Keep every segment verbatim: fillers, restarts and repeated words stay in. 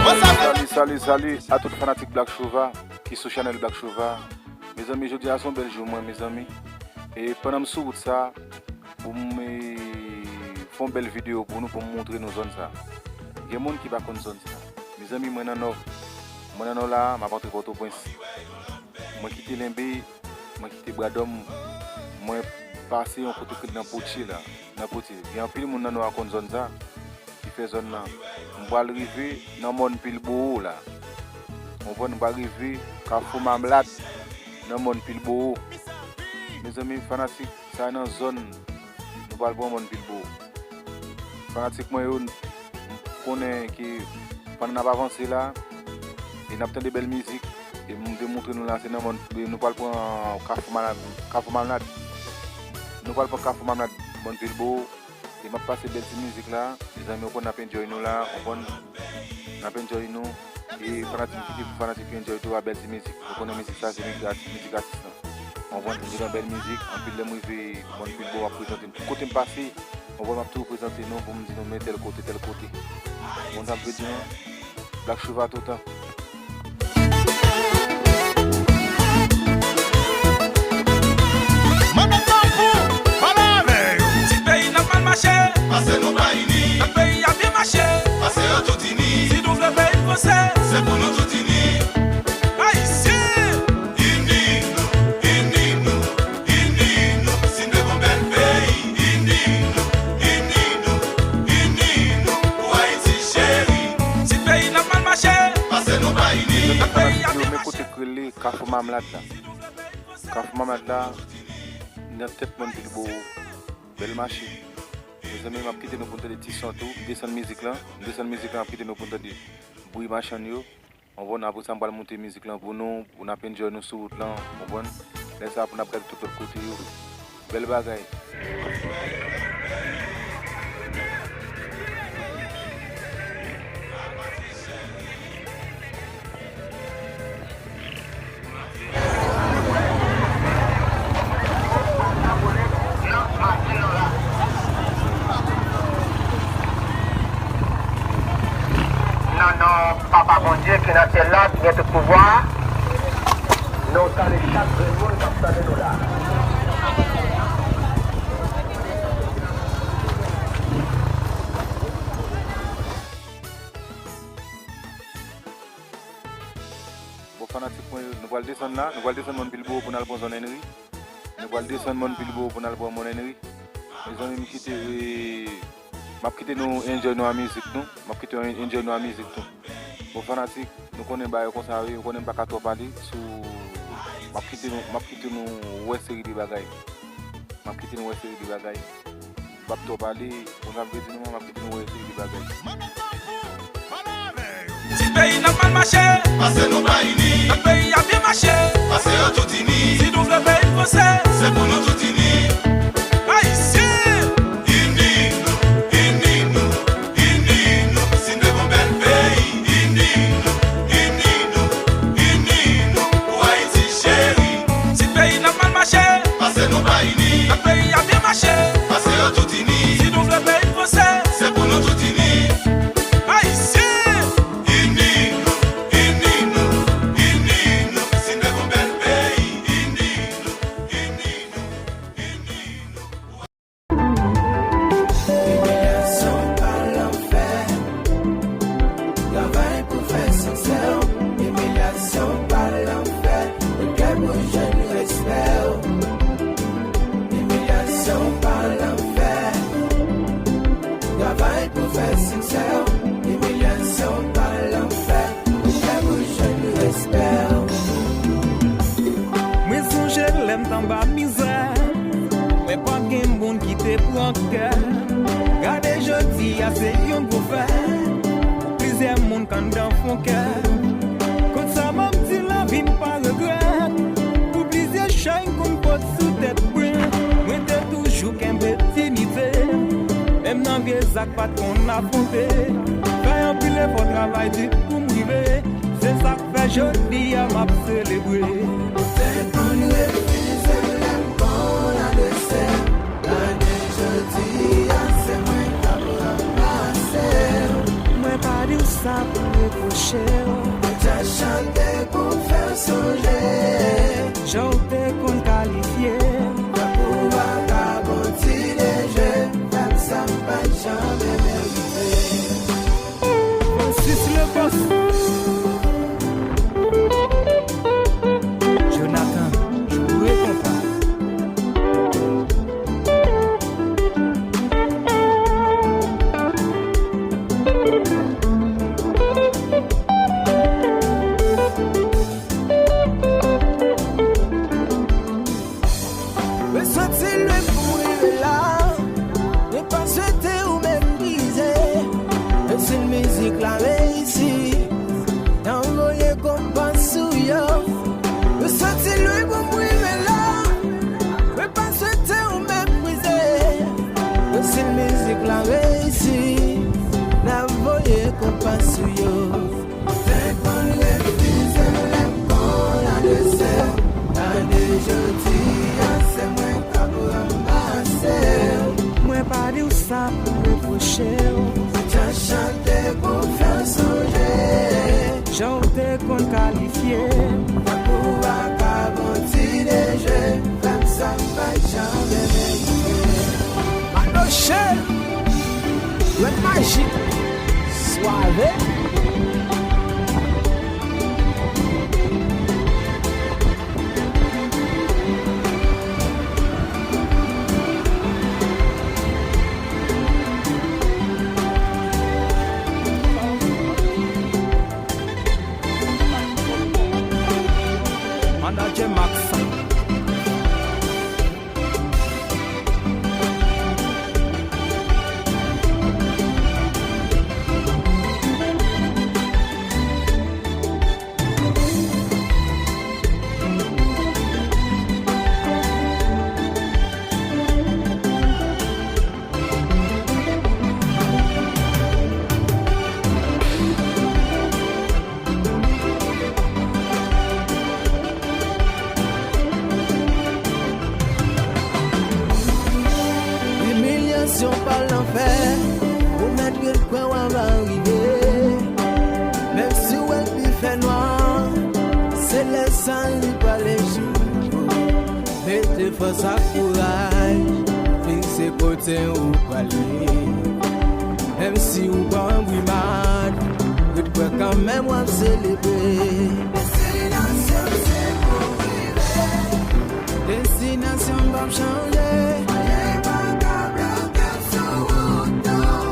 Salut, salut, salut à tout fanatik Black Chouva ki sou chanèl Black Chouva. Mezanmi, jodi a se yon bèl jou mwen, mezanmi. E pandan m sou wout sa, pou m e, fè yon bèl videyo pou nou, pou m montre nou zòn sa. Gen moun ki pa konn zòn sa. Mezanmi, mwen nan Nò. Mwen nan Nò la, m ap antre Pòtoprens. Mwen kite Lenbe, mwen kite Bradòm, mwen pase yon kote ki nan Potye la, nan Potye. Gen anpil moun nan Nò a konn zòn sa, ki fè zòn nan. M pral rive nan Mòn Pilbowo la. Ou konprann, m pral rive Kafou Mamlad nan Mòn Pilbowo. Mezanmi, fanatik, sa nan zòn nou pral pran Mòn Pilbowo. Fanatik mwen yo, m konnen ke pandan n ap avanse la, e n ap tande bèl mizik, e m te montre nou la, se nan Mòn, e nou pral pran Kafou Malad, Kafou Malad. Nou pral pran Kafou Malad, Mòn Pilbowo, e m ap pase bèl ti mizik la, mezanmi, ou konn n ap enjoy nou la, ou konn n ap enjoy nou, e fanatik, kite pou fanatik yo enjoy tou a bèl ti mizik, ou konnen mizik sa, se mizik atis, mizik atis lan. Ou konprann, m gen yon bèl mizik, anpil lè m rive, Mòn Pilbowo ap prezante m. Tout kote m pase, ou konprann, m ap toujou prezante nou pou m di nou, men tèl kote, tèl kote. Ou konprann sa m vle di nou? Black Chouva toutan. Mwen met tanbou, pale avè yo. Si peyi n ap mal mache, pase nou pa ini. Lòt peyi ap byen mache, pase yo tout ini. Si nou vle peyi n vanse, se pou nou tout ini. Ayisyen! Ini nou, ini nou, ini nou, si n vle gon bèl peyi. Ini nou, ini nou, ini nou, pou Ayiti cheri. Si peyi n ap mal mache, pase nou pa ini. Lòt peyi ap byen mache. Men kote k rele Kafou Mamlad la. Kafou Mamlad la, nan tèt Mòn Pilbowo. Bèl mache. Mezanmi, m ap kite nou pou n tande ti son tou. M desann mizik lan. M desann mizik lan, m ap kite nou pou n tande bri machann yo. Ou konprann, apre sa, m pral moute mizik lan pou nou, pou n ap enjoy nou sou wout lan, ou konprann? Lè sa a, pou n ap gade tout lòt kote yo. Bèl bagay. Nan non Papa Bondye ki nan syèl la, ki gen tout pouvwa, nou salye chak grenn moun k ap tande nou la. Bon, fanatik mwen yo, nou pral desann la, nou pral desann Mòn Pilbowo pou n al pran zòn Henry. Nou pral desann Mòn Pilbowo pou n al pran Mòn Henry. Mezanmi, m kite, e, m ap kite nou enjoy nou a mizik nou. M ap kite nou enjoy nou a mizik nou. Bon, fanatik, nou konnen bagay konsa wi, nou konnen m pa ka twò pale sou, m ap kite nou, m ap kite nou wè seri de bagay. M ap kite nou wè seri de bagay. M p ap twò pale, bon, sa m vle di nou, m ap kite nou wè seri de bagay. Si peyi n ap mal mache, pase nou pa ini. Lòt peyi ap byen mache, pase yo tout ini. Si nou vle peyi n vanse, se pou nou tout ini. Ayisyen! Ini nou, ini nou, ini nou, si n vle gon bèl peyi. Ini nou, ini nou, ini nou, pou Ayiti cheri. Si peyi n ap mal mache, pase nou pa ini. Lòt peyi ap byen mache, pase yo tout ini. Si nou vle peyi n vanse, se pou nou tout ini. Ayisyen! Ini nou, ini nou, ini nou, si n vle gon bèl peyi. Ini nou, ini nou, ini nou. Imilyasyon pa lanfè. Travay pou fè siksè w. Imilyasyon pa lanfè. Leve pou jwenn respè w. Imilyasyon pa lanfè. Travay pou fè siksè w. Imilyasyon pa lanfè. Leve pou jwenn respè w. Mwen sonje lè m t anba mizè. Mwen pa gen moun ki te pran kè. Gade jodi a se yon gwo fèt. Plizyè moun k anndan fon kè. Konsa m ap di lavi m pa regrèt. Pou plizyè chay m konn pot sou tèt mwen. Mwen te toujou kenbe diyite. Menm nan vye zak pa t konn afwonte. Fè anpil efò, travay di pou m rive. Se sa k fè jodi a m ap selebre. Te konn refize lè m konn adrese. Gade jodi a se mwen k ap ranmase. Mwen pa di w Sa pou repwoche w. Mwen te chante pou fè w sonje. Jan w te konn kalifye. Tankou vakabon ti deje. Fè m sa m pa t janmen merite. Francis Lebos. Jonathan, jwe konpa. Mwen santi lwen pou m rive la. Mwen pa swete ou meprize. Menm si mizik la reyisi, nan voye konpa sou yo. Mwen santi lwen pou m rive la. Mwen pa swete ou meprize. Menm si mizik la reyisi, nan voye konpa sou yo. Te konn refize m lè m konn adrese w. Gade jodi a, se mwen k ap ranmase w. Mwen pa di w sa pou repwoche w. Jan chante pou fè w sonje. Jan w te konn kalifye. Tankou vakabon ti deje. Fè m sa m pa t janmen merite. Maloche, Red Magic, Suave. Manadjè Max. Imilyasyon pa lanfè, ou mèt ret kwè w ava rive. Menm si w wè l pi fè nwa, se lè sa li pral echwe. Mete fòs ak kouraj, fikse kote ou prale. Menm si ou pran brimad, ret kwè kanmenm w ap selebre. Destinasyon se pou rive. Destinasyon m p ap chanje. Anyen pa ka bloke w sou wout ou.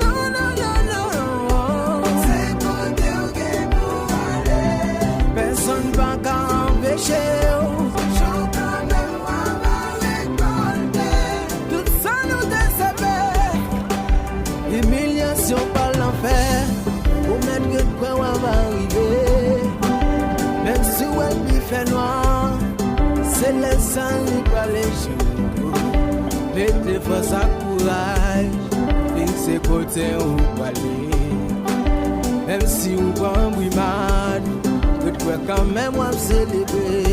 Non, non, non, non. Se kote w gen pou ale. Pèsonn pa ka anpeche w. Jou kanmenm w ava rekòlte. Tout sa nou te seme. Imilyasyon pa lanfè. Ou mèt ret kwè w ava rive. Menm si w wè l pi fè nwa, se lè sa li pral echwe. Mete fòs ak kouraj, fikse kote ou prale. Menm si ou pran brimad, ret kwè kanmenm w ap selebre.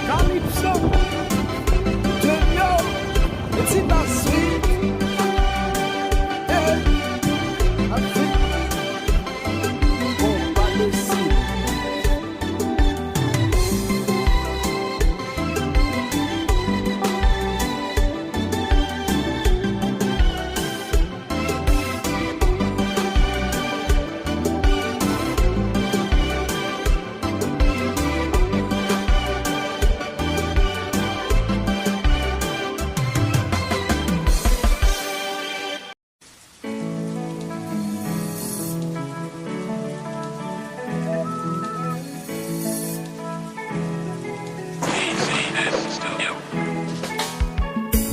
Calypso, Junior, Tita Sweet, hey, Afrik, konpa de sil.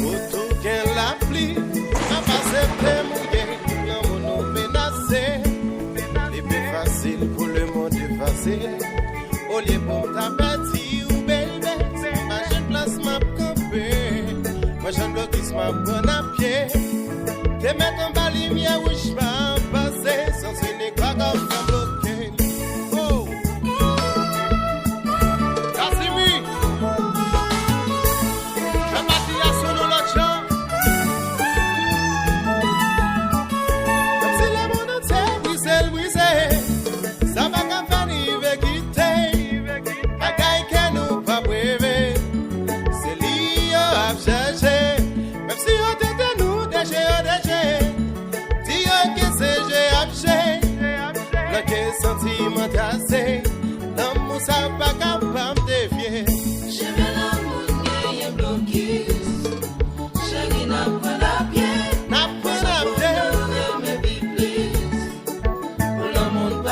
Moto gen lapli, nan pase ple mouye, lanmou nou menase. Li pi fasil pou lemonn efase. Olye pou m ta pèdi w, baby, se m pa jwenn plas m ap kanpe. Mwen jwenn blokis m ap pran a pye. Te met anba limyè wouj pa pase, sanse negwa k ap fè bloke. Oh! Casimir! Fè pati a sou nou lòt jan. Menm si lemonn antye brize l,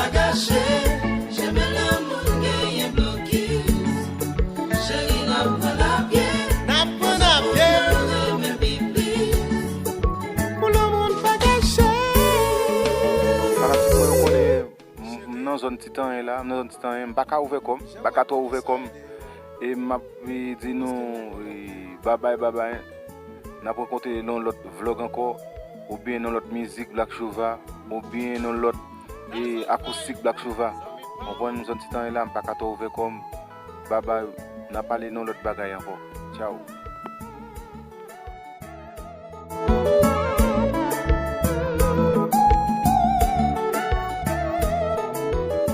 Agache, cheve lanmou genyen blokis. Cheri, n ap pran lapye. N ap pran lapye. Renmen pi plis. Pou lanmou n pa gache. Fanatik mwen yo konnen, m, m nan zòn Titanyen la, m nan zòn Titanyen, m pa ka ouvè kò m, m pa ka twò ouvè kò m. E m ap, e, di nou, e, babay, babay. N ap rankontre nan yon lòt vlòg ankò, oubyen nan yon lòt mizik Black Chouva, oubyen nan yon lòt, e, akoustik Black Chouva. Konprann, m zòn Titanyen la, m pa ka twò ouvè kò m. Babay, n a pale nan yon lòt bagay ankò. Tchaw.